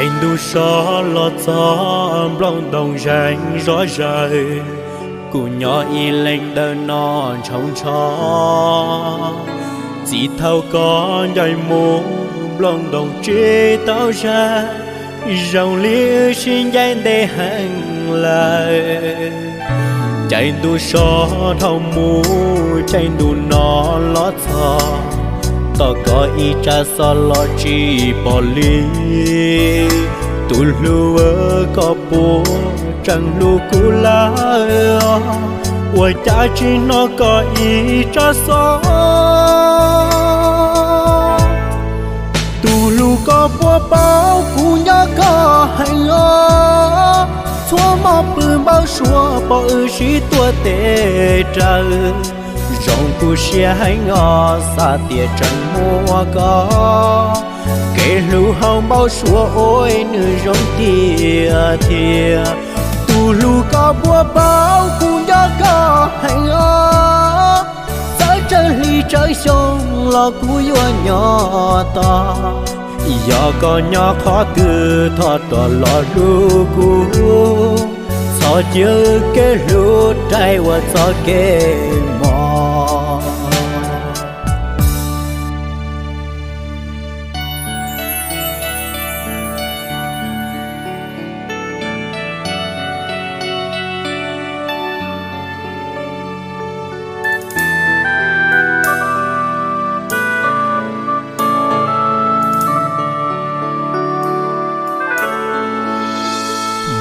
Ntu so los txog nplooj ntoos zeeg zov zawg, kuv nyob ib leeg ntawm no ntshaus ntsho. Txij thaum koj ncaim mus nplooj ntoos tsis tau zag, zoo li wb sib ncaim ntev heev lawm. Caij ntuj so dhau mus caij ntuj no los txog, tos koj ib tsam xov los tsis pom li. Tus hlub, koj puas tseem hlub kuv lawm? Ua cas tsis hnov koj ib tsam xov? Tus hlub, koj puas paub kuv nco koj heev os? Txhua hmo pw npau suav pom wb sib tuav tes raws. Zoo kuv siab heev os xav tias tseem muaj koj, kev hlub hauv npau suav ua nws zoo tiag thiab. Tus hlub, koj puas paub kuv nco koj heev os? Txawv tsawv hli tsawv xyoo los kuv yuav nyob tos. Yog koj nyob qhov twg thov rov los hlub kuv, txhob cia kev hlub raig ua txoj kev mos.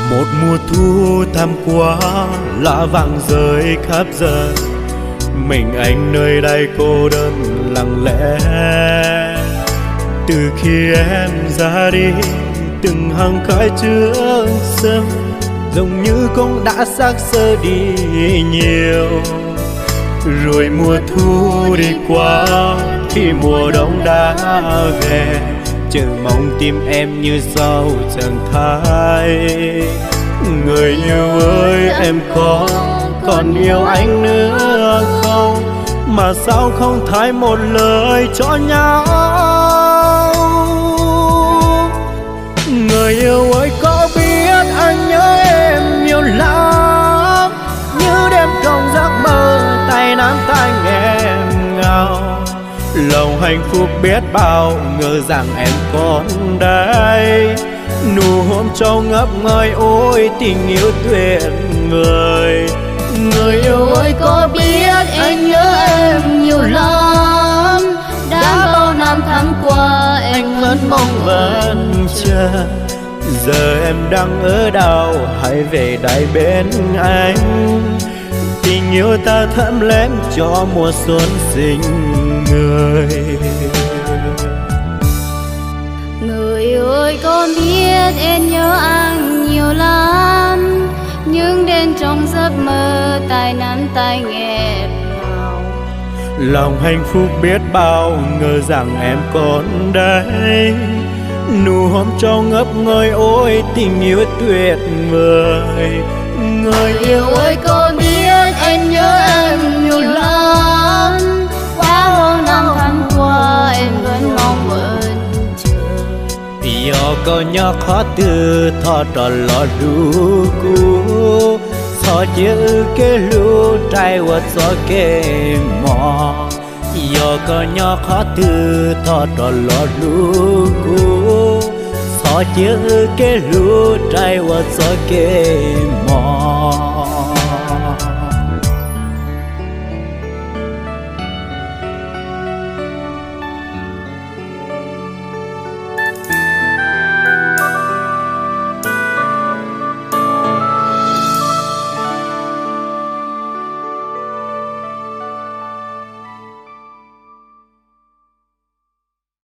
Một mùa thu thắm qua, lá vàng rơi khắp giờ. Mình anh nơi đây cô đơn lặng lẽ. Từ khi em ra đi, từng hàng khói trước sân, giống như cũng đã xác xơ đi nhiều. Rồi mùa thu đi qua, khi mùa đông đã về, chợ mong tìm em như sao chẳng thấy. Người yêu ơi, em có còn yêu anh nữa không? Mà sao không thải một lời cho nhau? Người yêu ơi, có biết anh nhớ em nhiều lắm. Những đêm trong giấc mơ, tay nắm tay nghẹn ngào. Lòng hạnh phúc biết bao, ngờ rằng em còn đây. Nụ hôn trong ngập ngừng, ôi tình yêu tuyệt vời. Người yêu ơi, có biết anh nhớ em nhiều lắm. Đã bao năm tháng qua, anh vẫn mong vẫn chờ. Giờ em đang ở đâu, hãy về đây bên anh. Tình yêu ta thắm lem cho mùa xuân sinh người. Người ơi, có biết em nhớ anh nhiều lắm. Những đêm trong giấc mơ, tay nắm tay nghẹn ngào. Lòng hạnh phúc biết bao, ngờ rằng em còn đây. Nụ hôn trong ngập ngừng, ôi tình yêu tuyệt vời. Người yêu ơi, có biết anh nhớ em nhiều lắm. Đã bao năm tháng qua, em vẫn mong vẫn chờ. Yog koj nyob qhov twg, thov rov los hlub kuv, txhob cia wb kev hlub raig ua txoj kev mos. Yog koj nyob qhov twg, thov rov los hlub kuv, txhob cia wb kev hlub raig ua txoj kev mos.